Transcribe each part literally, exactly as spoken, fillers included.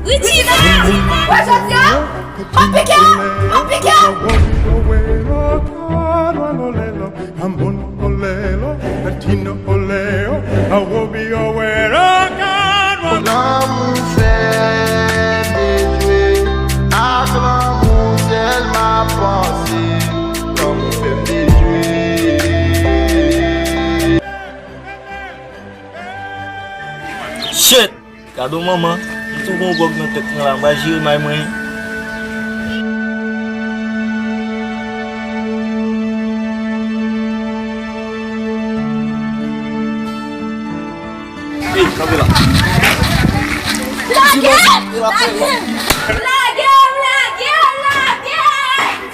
Richina! Wè jodi a, m ap pike w! M ap pike w! Lanmou fè m dejwe, ak lanmou sèl m ap panse. Lanmou fè m dejwe. Shit! Gad on manman, m tou gon gwòg nan tèt mwen la, m pral jere may mwen. Ey, kanpe la. Lage m! Lage m! Lage m! Lage m! Lage m!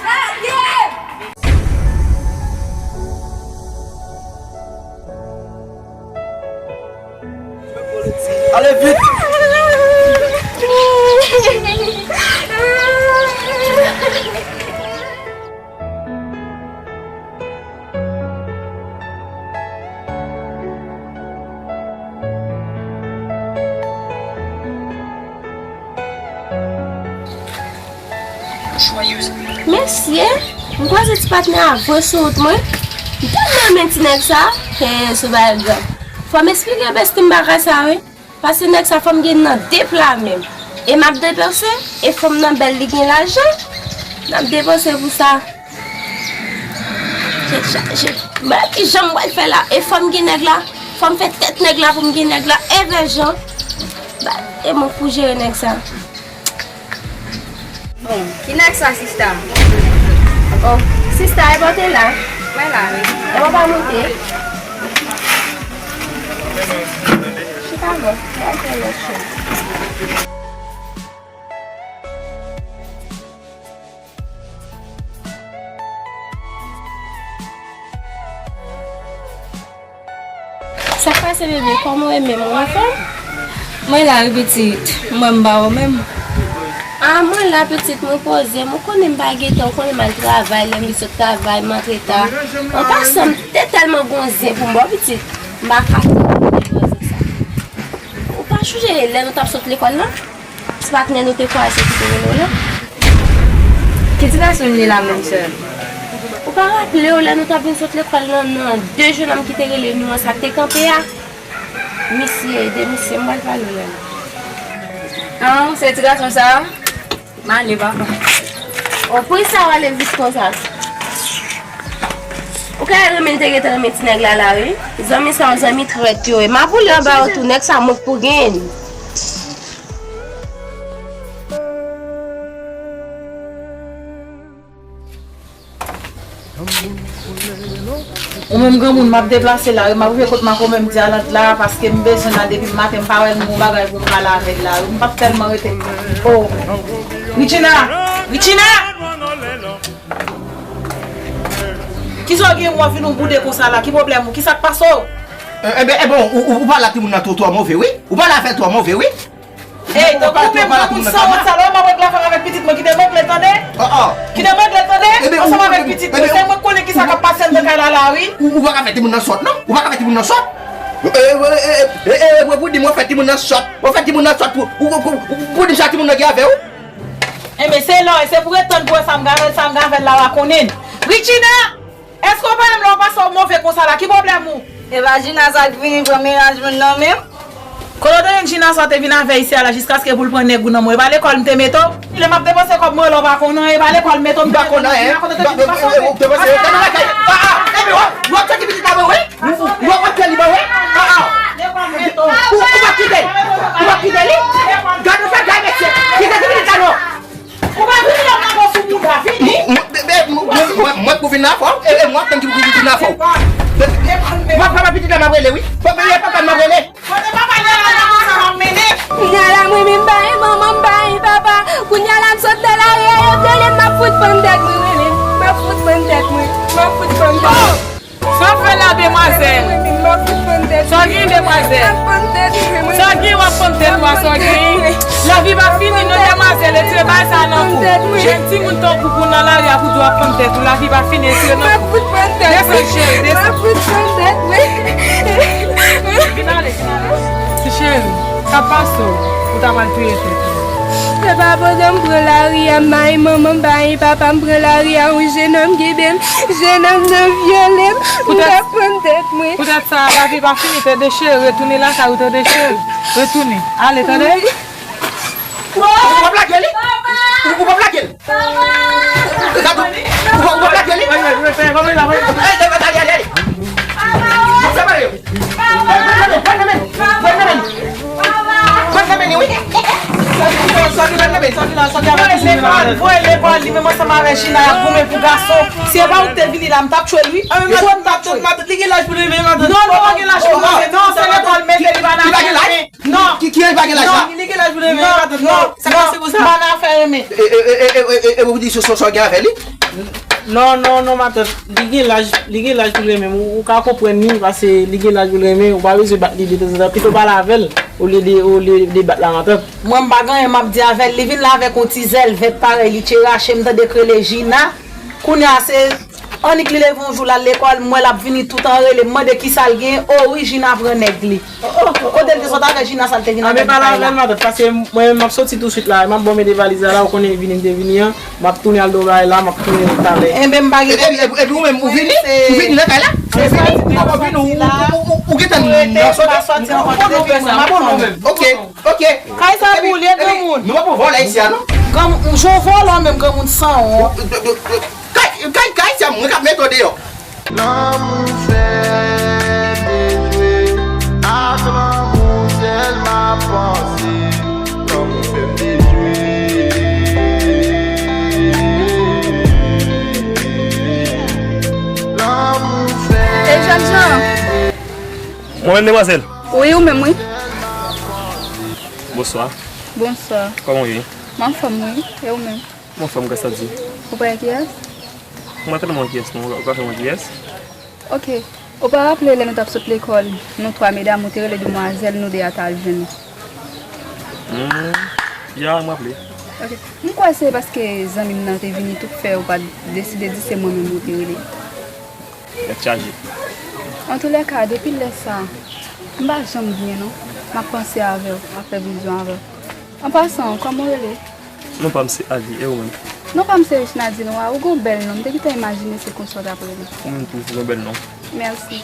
Lage m! Ale vit! Mesye, m kwaze ti patnè a vre sou wout mwen. M tèlman renmen ti nèg sa. He, sou bagay grav. Fò m eksplike bèstim bagay sa, wi. Paske nèg sa fò m gen nan de pla menm. E m ap depanse, e fanm nan bèl, li gen lajan. M ap depanse pou sa. Tèt chaje. Ba, kijan m pral fè la? E fò m gen nèg la. Fò m fè tèt nèg la pou m gen nèg la. Evè jan. Ba, e mwen pou jere nèg sa. Bon, ki nèg sa, sista? Oh, sista, e bò te la? Mwen la, wi. E bò pa monte? Chita bò, mwen fè lòt chèz. Sa k pase, bebe? Kòman w ye menm? Ou anfòm? Mwen la wi, pitit. Mwen m ba w menm. Ah, mwen la, pitit, mwen poze m. Ou konnen m pa gen tan, ou konnen m al travay, lè m sot travay, m antre ta. An pasan, m te tèlman gon zen pou m ba w, pitit. M pa ka tann pou m poze sa. Ou pa chonje lè nou t ap sot lekòl la? Ti patnè nou te kwaze ki te rele w la. Ki ti gason li la menm, sè? Ou pa raple w lè nou t ap vin sot lekòl nan, nan de jenòm ki te rele nou an, sa k te kanpe a? Misye, de misye, m pral pale w lè la. An, se ti gason sa a? M ale, papa. O, poukisa w ale vit konsa? Ou ka renmen l te gentan renmen ti nèg la la, wi. Zanmi sa yo, zanmi trèt yo ye. M ap boule anba yo tou, nèg sa mwen k pou genyen li. Ou menm granmoun, m ap deplase la, wi, m ap rive kot Makomè, m di Alant la, paske m bezwen l la depi maten, m pa wè l, m gon bagay pou m pale avè l la, wi, m p ap tèlman rete. Oh! Richina! Richina! Kisa w gen w ap vin ou boude konsa la? Ki pwoblèm ou? Kisa k pase w? E, e ben, e bon, ou, ou, ou pale ak timoun nan twò, twò move, wi. Ou pale avè l twò move, wi. Ey, tankou ou menm granmoun sòt, sa lè w m ap regle afè avèk pitit mwen, kite m regle tande. Kite m regle tande, ansanm avèk pitit mwen. Se mwen k konnen kisa k ap pase anndan kay la la, wi. Ou, ou pa ka fè timoun nan sòt, non. Ou pa ka fè timoun nan sòt. E, e, e, e, e, e, pou di m w fè timoun nan sòt. W fè timoun nan sòt pou, pou, pou, pou, pou di m sa timoun nan gen avè w. Enben, se lè w, se pou ret tann pou wè sa m gen avè l, sa m gen avè l la, w a konnen. Richina! Èske w pa renmen lè w pase w move konsa la? Ki pwoblèm ou? E pa Jina sa k vini pran mennaj moun nan menm? Kote w te jwenn Jina sa w te vin avè isi a la jiskaske pou l pran nèg ou nan men w? E pa lekòl m te mete w? Lè m ap depanse kòb mwen, lè w pa konn anyen, e pa lekòl m mete w, m pa konn anyen. Kote w te vin pase w? Te pase w, te pase w, te pase w. Ah, ah, enben, w ap, w ap fè ti pitit la mwen, wi? W ap, w ap fè li mwen, wi? Ah, ah. Ou, ou p ap kite l? Ou p ap kite li? Gade sa, gade mesye. Kite ti pitit la non. Ou pa vini la, m ap sou mouda, vini. Mwen, mwen, mwen, mwen, mwen pou vin la fò. E, e, mwen tann ki pou vin la fò. Papa, papa, pitit la m ap rele, wi. Papa, e papa m ap rele. Kote papa li a la, nan konsa m ap mennen. Kounye a la, mwen menm, m pa gen manman, m pa gen papa. Kounye a la, m sot nan lari a, yo rele m, m ap fout pann tèt mwen, rele m. M ap fout pann tèt mwen. M ap fout pann tèt mwen. Sa w fè la, demwazèl? Sa w gen, demwazèl? Sa w gen, w ap pann tèt ou a, sa w gen? Lavi pa fini non, demwazèl, retire bagay sa nan kou. Jèn timoun tankou w nan lari a pou di w ap pann tèt ou, lavi pa fini, retire nan kou. Desann, cheri, desann. Vin ale, vin ale. Ti cheri, sa pase w, ou ta pral touye tèt ou. Se pa pandan m pran lari a, m mayi manman m, mayi papa m, pran lari a, yon jennonm kenbe m, jennonm nan vyole m, m t ap pran tèt mwen. Poutèt sa, lavi pa fini, tande cheri, retounen lakay ou, tande cheri, retounen. Ale, tande. Ou p ap lage li? Ou p ap lage li? Gad ou, ou p ap, ou p ap lage li? Ey, ale, ale, ale. Separe yo. Pran nan men, pran nan men. Pran nan men li, wi. Sòti, pran nan men, sòti la, sòti avèk ti nèg la. Voye lekòl, voye lekòl, li menm ansanm avèk Gina, y ap goumen pou gason. Si se pa ou ki te vini la, m t ap tchwe l, wi. Li t ap tchwe l. Li gen laj pou li renmen matant. Non, non, pa gen laj pou renmen. Non, se lekòl, mete li pa nan afè. Non. Ki, ki, ki pa gen laj la? Non, li gen laj pou renmen matant. Non, non, sa pase konsa. Pa nan afè renmen. E, e, e, e, e, e, e, ou di sa, sa, sa gen avè li? Non, non, non, matant. Li gen laj, li gen laj pou renmen. Ou, ou ka konprann li, paske li gen laj pou renmen. Ou pa bezwen bat li detanzantan. Pito pale avè l, olye de, olye de bat la, matant. Mwen, m pa gen anyen m ap di avè l. Li vin la avèk yon ti zèl vèt parèy li, ti rache, m tande k rele Gina. Kounye a, se annik li leve yon jou, l al lekòl, m wè l ap vini tout anrele, m mande kisa l gen, o wi, Gina pran nèg li. Kote l te sot avè Gina sa l te vin avè li kay la? Anben pale avè l, matant, paske mwen menm m ap soti tousuit la, m ap bon mete valiz la la, ou konnen vini m te vini an, m ap tounen al nan bagay la, m ap tounen talè. Enben m pa gen pwoblèm. Epi, epi, epi ou menm, ou vini? Ou vini nan kay la? Ou vini? Ou pa vin, ou, ou, ou, ou gentan nan soti? Ou pa soti ankò, ou te vini, m ap tann ou. Ok, ok. Kay sa pou ou, li e granmoun. Nou pa pou vòlè isi a, non? Granmoun, jan w vòlè menm, granmoun sanwont. Kay, kay, kay sa, mwen k ap mete w deyò. Lanmou fè m dejwe, ak lanmou sèl m ap panse. Lanmou fè m dejwe. Lanmou fè m dejwe. Mwen menm, demwazèl. Wi, ou menm, wi. Bonswa. Bonswa. Kòman w ye? M anfòm, wi. E ou menm? M anfòm, gras a Dye. Ou pa wè kiyès? Mwen pa tèlman wè kiyès, non. Ou ka fè m wè kiyès? Ok. Ou pa raple lè nou t ap sot lekòl, nou twa medam, ou te rele demwazèl, nou de a t al jwenn ou? Hmm. Ya, m raple. Ok. M kwè se paske zanmi m nan te vini tou k fè ou pa t deside di se mwen menm ou te rele. Tèt chaje. Antoulèka, depi lè sa a, m pa janm byen non. M ap panse avè w, m ap fè vizyon avè w. An pasan, kòman w rele? Non pa m se Ali, e ou menm? Non pa m se Richnadine Wa, ou gon bèl non, m te gentan imajine se konsa w t ap rele. Ou menm tou, ou gon bèl non. Mèsi.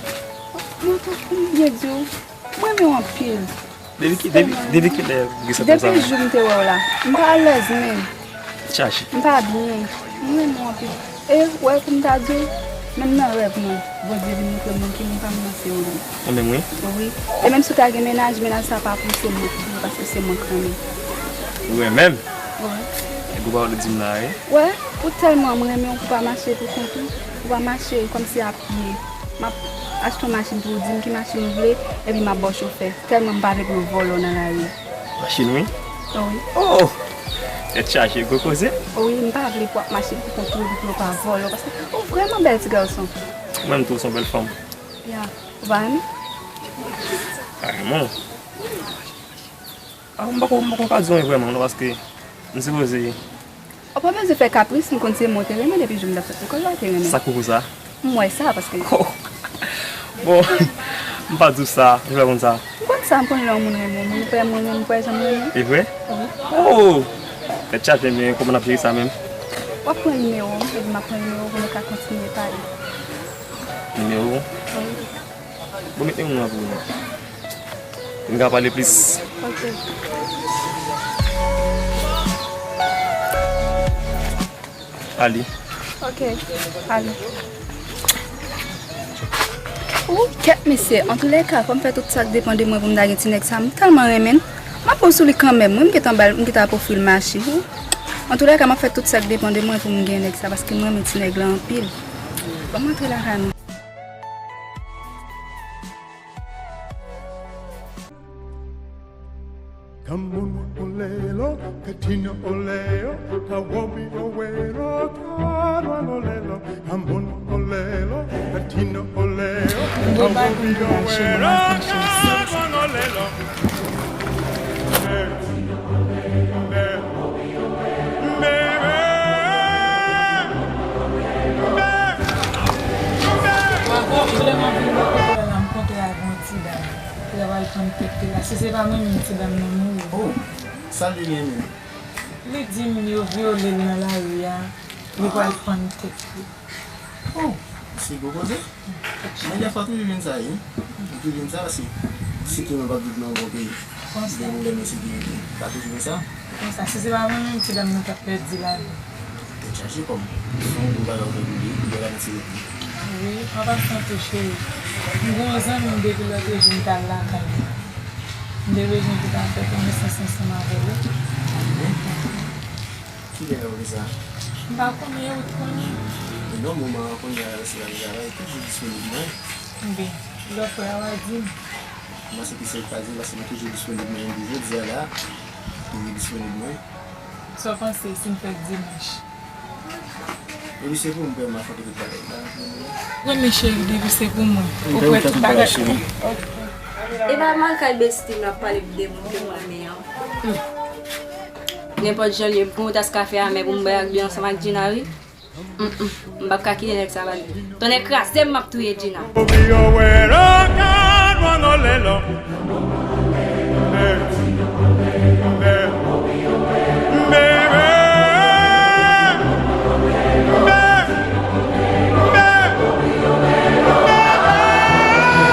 Mwen tou, m byen di w, m renmen w anpil. Depi ki, depi, depi kilè w gen santiman sa? Depi jou m te wè w la. M pa alèz menm. Chache. M pa byen. M renmen w anpil. E, wè, pou m ta di w, menm nan rèv mwen, Bondye vin montre m moun ki moun pa m nan se ou li. Ou menm, wi? Wi. E menm si w ta gen mennaj, mennaj sa pa pou se mwen, paske se mwen k renmen. Ou renmen m? Wi. E gwo pawòl ou di m la, wi. Wè, ou tèlman renmen w, ou pa mache pou kont ou, ou pa mache kòmsi a pye. M ap achte yon machin pou ou, di m ki machin ou vle, epi m ap ba w chofè. Tèlman m pa vle pou yo vòlò nan lari. Machin, wi? Wi. Oh! Tèt chaje, gwo koze. Wi, m pa vle pou w ap mache pou kont ou, epi pou yo pa vòlò, paske ou vrèman bèl ti gason. Ou menm tou, ou se yon bèl fanm. Ya, ou pa renmen? Pa renmen w. Ah, m poko, m poko ka di w anyen vrèman, non, paske m sipoze. Ou pa bezwen fè kapris, m konn se mwen w te renmen depi jou m t ap sot lekòl la, w te renmen. Sa k poko sa? M wè sa, paske. Oh! Bon, m pa di w sa, m fè konn sa. M konn sa, m konn lè yon moun renmen w, m kwè mwen menm, m kwè jan m renmen w. E vre? Wi. Oh! Tèt chaje, men kòman n ap jere sa menm? W ap pran nimewo m, epi m ap pran nimewo w pou nou ka kontinye pale. Nimewo w? Wi. Bon, met nimewo m nan pou ou non. Pou n ka pale plis. Ok. Ali. Ok, Ali. Ou kèt mesye, antoulèka, fò m fè tout sa k depann de mwen pou m ta gen ti nèg sa, m tèlman renmen l. M ap pran sou li kanmenm, wi, m gentan ba l, m gentan ap ofri l machin, wi. Antoulèka, m ap fè tout sa k depann de mwen pou m gen nèg sa, paske m renmen ti nèg la anpil. Ban m antre lakay mwen. Kambun olelo, katina oleo, kawobi owelo, karwan olelo, kambun olelo, katina oleo, kawobi owelo, karwan olelo. Bravo, m vrèman vin nan kote la, m kontre ak yon ti dam. Li pral pran tèt li la. Si se pa mwen menm, ti dam nan mouri. Oh, sa l te gen menm? Li di m yo vyole l nan lari a, li pral pann tèt li. Oh, se gwo koze. Men dèfwa toujou jwenn sa, wi. Ou toujou jwenn sa, paske sitou nou p ap viv nan yon bon peyi. Gen pwoblèm ensekirite. Pa toujou jwenn sa. Konsa, si se pa mwen menm, ti dam nan t ap pèdi lavi. Tèt chaje kòm. Se yon gwo bagay ou fè pou li, pou bèl ati li. Wi, an pasan tou, cheri. M gen yon zanmi m depi lòt jou m t al lakay li. M te bezwen pou ta fè konesans ansanm avè l. Kilè ou vle sa? M pa konnen, ou t konnen. Men non, moman an kounye a se pa travay, toujou disponib mwen. Enben, lè w fè a, w a di m. M panse ke se ou k pa di m, paske mwen toujou disponib mwen, menm pou jodi a la, toujou disponib mwen. Sa w panse si n fè dimanch? Epi se pou mwen, m ap fè tout bagay la. Wi, men cheri, depi se pou mwen. Ou prè tout bagay. E pa mal kay besti m ap pale de moun ke mwen renmen an. Nenpòt jan l ye, m pran yon tas kafe amè pou m bwè ak li ansanm ak Gina, wi. Mm, mm. M p ap ka kite nèg sa ba li. Tonnè kraze m, m ap touye Gina.